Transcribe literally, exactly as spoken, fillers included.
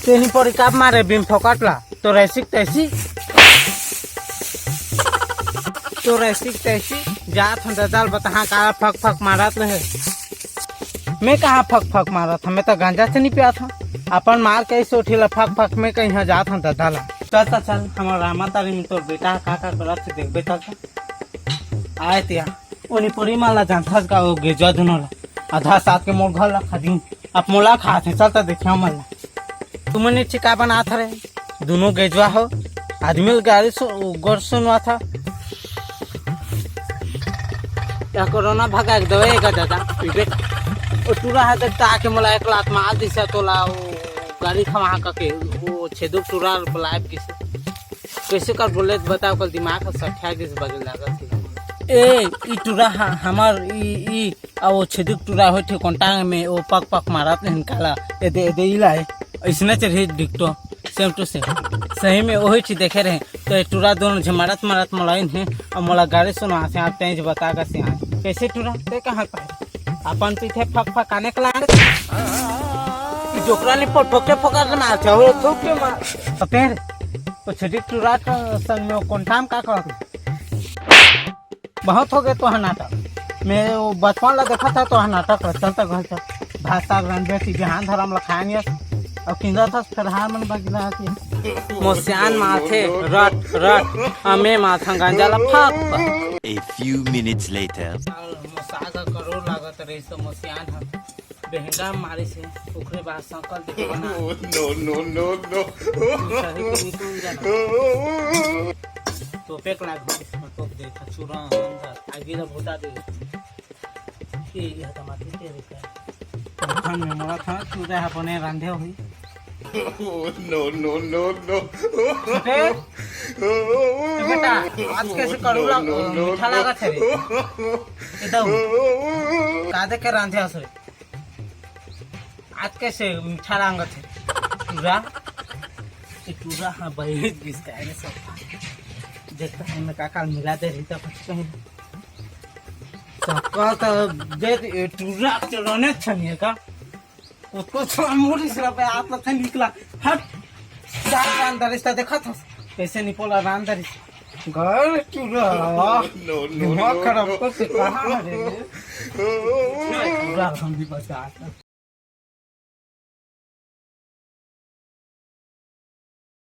तेनी परी काप मारे बिम फोकट ला, तो रैसिक तैसी, तो रैसिक तैसी। जात हन ददा ल बताहा काला फक फक मारत ले हे। मैं कहाँ फक फक मारत हँव, मैं तो गांजा से नहीं पियात हँव। अपन मार के ऐसे उठी ला फक फक, मैं कहीं जात हन ददा ला। चल त चल, हमर रामा तारी में तोर बेटा का का करत हे, देखबे चल त। आए तिया। ओनी परी मन ला जानथस का, वो गेजवा दुनो ला। आधा साथ के मोर घर ला खा दिन। अब मोला खात हे, चल त देखिया मन ला। तुमन ने चिका बनात हरे, दुनो गेजवा हो। आदमी ल गाड़ी सु-, गोर सुनवात हे। या कोरोना भगा के दवाई का दादा, पीबे। ओ टूरा हे त आके मोला एक लात मार दिस तोला, वो गाड़ी खवा का के, वो छेदुक टूरा बुलाए किसे। कैसे कर बोले त बताओ, कल दिमाग ह सठिया गिस बगे लागत हे। ए, ई टूरा ह-, हमर ई, ई, आ वो छेदुक टूरा होय थे कोंटांग में, वो पक पक मारत नहीं काला। ए दे, ए दे, ई ला, ए। ऐसने चढ़ी डिक्टो, same to same। सही में वही चीज देखे रहे, तो ये टूरा दोनों झे मारत मारत मोला इन हे, और मोला गाड़ी सुनवाथे, आप तेज बता का सियान। कैसे टूरा? ते कहाँ पाए? अपन पीछे फक फक आने के लाग। जोकरा ने पटोके फोकट मार, चाहो थूक के मार। तो तेरे, तो छेदुक टूरा का संग में वो कोंटांग का करत? बहुत हो गए तोहार नाटक। मैं वो बचपन ला देखत हँव तोहार नाटक ला। चल त घर चल। भात साग रांधबे, बिहान धरम ला खाए नहीं अउ किंदत हस फेर हार मन बगिला हस। मोर सियान मारथे रट रट, अमे मारथन गांजा ला fuck fuck. A few minutes later. मोर साग करोड़ लागत रहिस त मोर सियान ह बेहंगा मारिस हे, ओकरे बाद संकल दे बना। Oh, no, no, no, no। सही के निकल जाना। तोपे के लाग, तोप दे, चूरा, अंदर, आगी ला भुता दे। ये, ये हटा माटी तेरे का। खान में मोला था, तू रहा अपने रांधे हुई। Oh, no, no, no, no। छोटे, ए बेटा, आज कैसे कड़ू ला-, मीठा लागत हे रे? इधर का देख के रांधे हस रे? आज कैसे मीठा लागत हे? टूरा, ये टूरा, हाँ, बहिस गिस का है सब। देखता हूँ मैं का काल मिला दे रही था कुछ कहीं। सबका तो देख, ये टूरा चलाने छनिए का। उसको छोड़, मोरी से रुपया आप लोग से निकला। हट। चार रान दरिस्ता देखा था। कैसे निपोला रान दरिस्ता। घर टूरा। No, no, दिमाग no, खराब no। कर के कहाँ है रे? टूरा हम भी बचा।